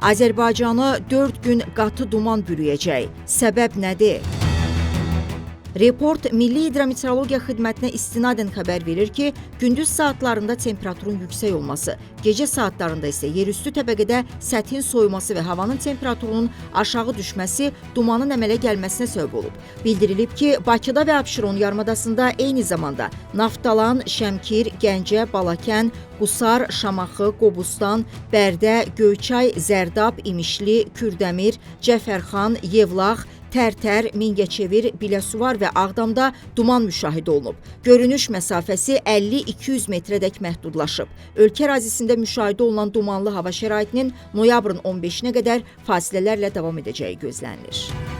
Azərbaycanı 4 gün qatı duman bürüyəcək. Səbəb nədir? Report Milli Hidrometeorologiya Xidmətinə istinadən xəbər verir ki, gündüz saatlarında temperaturun yüksək olması, gecə saatlarında isə yerüstü təbəqədə səthin soyuması və havanın temperaturunun aşağı düşməsi dumanın əmələ gəlməsinə səbəb olub. Bildirilib ki, Bakıda və Abşeron yarımadasında eyni zamanda Naftalan, Şəmkir, Gəncə, Balakən, Qusar, Şamaxı, Qobustan, Bərdə, Göyçay, Zərdab, İmişli, Kürdəmir, Cəfərxan, Yevlax, Tərtər, Mingəçevir, Biləsuvar və Ağdamda duman müşahidə olunub. Görünüş məsafəsi 50-200 metrədək məhdudlaşıb. Ölkə ərazisində müşahidə olunan dumanlı hava şəraitinin noyabrın 15-nə qədər fasilələrlə davam edəcəyi gözlənilir.